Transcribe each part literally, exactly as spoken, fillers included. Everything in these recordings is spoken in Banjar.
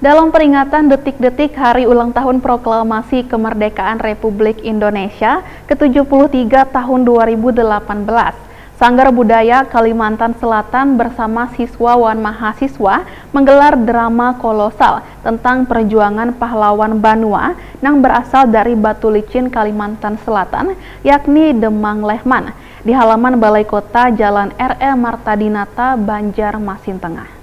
Dalam peringatan detik-detik hari ulang tahun Proklamasi Kemerdekaan Republik Indonesia ke tujuh puluh tiga tahun dua ribu delapan belas, Sanggar Budaya Kalimantan Selatan bersama siswa wan mahasiswa menggelar drama kolosal tentang perjuangan pahlawan Banua nang berasal dari Batu Licin, Kalimantan Selatan, yakni Demang Lehman, di halaman Balai Kota, Jalan R E Marta Dinata, Banjarmasin Tengah.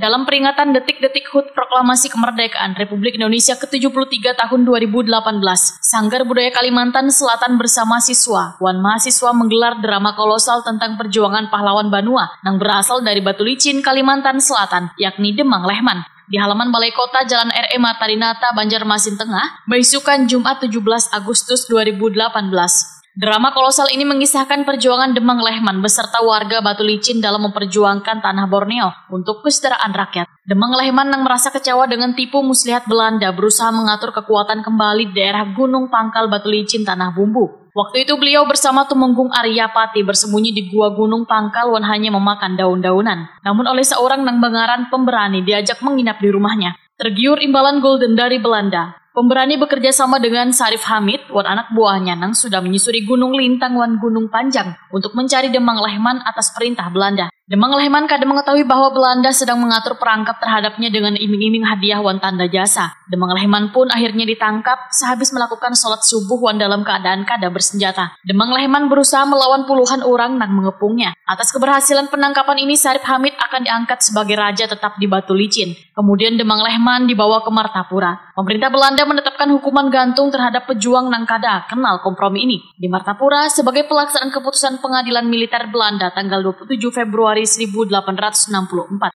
Dalam peringatan detik-detik hut Proklamasi Kemerdekaan Republik Indonesia ke tujuh puluh tiga tahun dua ribu delapan belas, Sanggar Budaya Kalimantan Selatan bersama siswa wan mahasiswa menggelar drama kolosal tentang perjuangan pahlawan Banua nang berasal dari Batu Licin, Kalimantan Selatan, yakni Demang Lehman, di halaman Balai Kota, Jalan R E Marta Dinata, Banjarmasin Tengah, baisukan Jumat tujuh belas Agustus dua ribu delapan belas. Drama kolosal ini mengisahkan perjuangan Demang Lehman beserta warga Batu Licin dalam memperjuangkan tanah Borneo untuk kesetaraan rakyat. Demang Lehman yang merasa kecewa dengan tipu muslihat Belanda berusaha mengatur kekuatan kembali di daerah Gunung Pangkal Batu Licin, Tanah Bumbu. Waktu itu beliau bersama Tumenggung Arya Pati bersembunyi di gua Gunung Pangkal wan hanya memakan daun-daunan. Namun oleh seorang nang bangaran Pemberani diajak menginap di rumahnya. Tergiur imbalan gulden dari Belanda, Pemberani bekerja sama dengan Sarif Hamid wan anak buahnya nang sudah menyusuri Gunung Lintang wan Gunung Panjang untuk mencari Demang Lehman atas perintah Belanda. Demang Lehman kada mengetahui bahwa Belanda sedang mengatur perangkap terhadapnya dengan iming-iming hadiah wan tanda jasa. Demang Lehman pun akhirnya ditangkap sehabis melakukan sholat subuh wan dalam keadaan kada bersenjata. Demang Lehman berusaha melawan puluhan orang nang mengepungnya. Atas keberhasilan penangkapan ini, Sarif Hamid akan diangkat sebagai raja tetap di Batu Licin. Kemudian Demang Lehman dibawa ke Martapura. Pemerintah Belanda menetapkan hukuman gantung terhadap pejuang nang kada kenal kompromi ini di Martapura sebagai pelaksanaan keputusan pengadilan militer Belanda tanggal dua puluh tujuh Februari seribu delapan ratus enam puluh empat.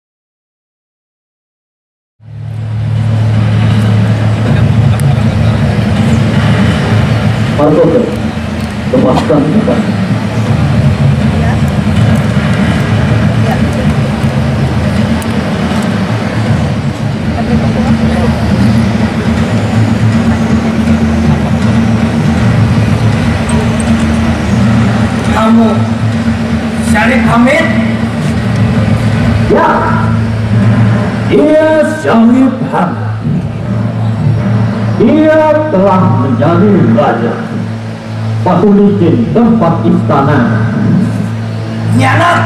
Margoto, lepaskan kita. Kamu Syarif Hamid? Ya, dia Syarif Hamid. Dia telah menjadi raja. Batu Licin tempat istana. Nyanak!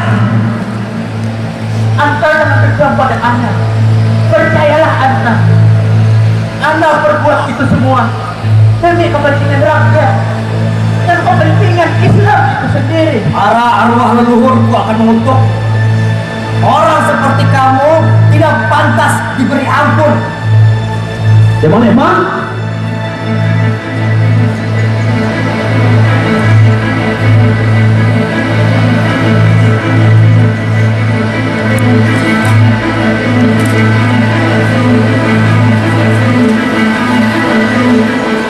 Anta jangan dendam pada Ana. Percayalah Anta. Ana berbuat itu semua demi kepentingan rakyat dan kepentingan Islam itu sendiri. Para arwah leluhurku akan mengutuk. Orang seperti kamu tidak pantas diberi ampun. Demang Lehman?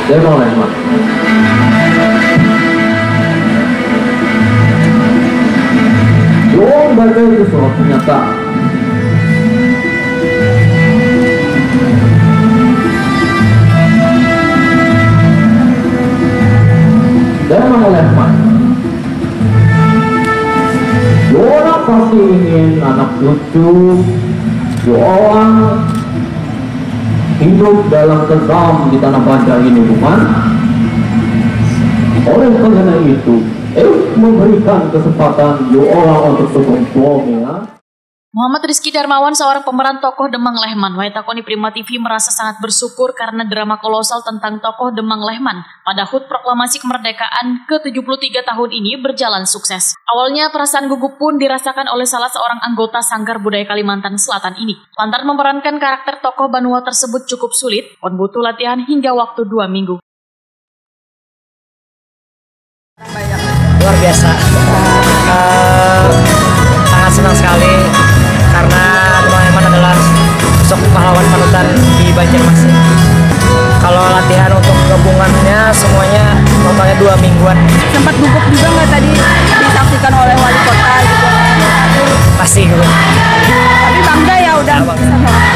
Demang Lehman. Dong baca itu surat pernyataan. Demang Lehman. Orang pasti ingin anak cucu orang hidup dalam tentram di tanah Banjar ini, bukan? Oleh karena itu, eh, memberikan kesempatan you orang untuk berkompromi, ya. Muhammad Rizky Darmawan, seorang pemeran tokoh Demang Lehman, wayatakoni Prima T V merasa sangat bersyukur karena drama kolosal tentang tokoh Demang Lehman pada hut proklamasi kemerdekaan ke tujuh puluh tiga tahun ini berjalan sukses. Awalnya perasaan gugup pun dirasakan oleh salah seorang anggota Sanggar Budaya Kalimantan Selatan ini, lantaran memerankan karakter tokoh Banua tersebut cukup sulit, pun butuh latihan hingga waktu dua minggu. Luar biasa. Uh, sangat senang sekali karena Demang Lehman adalah sosok pahlawan panutan di Banjarmasin. Kalau latihan untuk gabungannya semuanya totalnya dua mingguan. Sempat gugup juga nggak tadi disaksikan oleh wali kota gitu? Pasti gugup. Tapi bangga ya udah. Ya, bangga.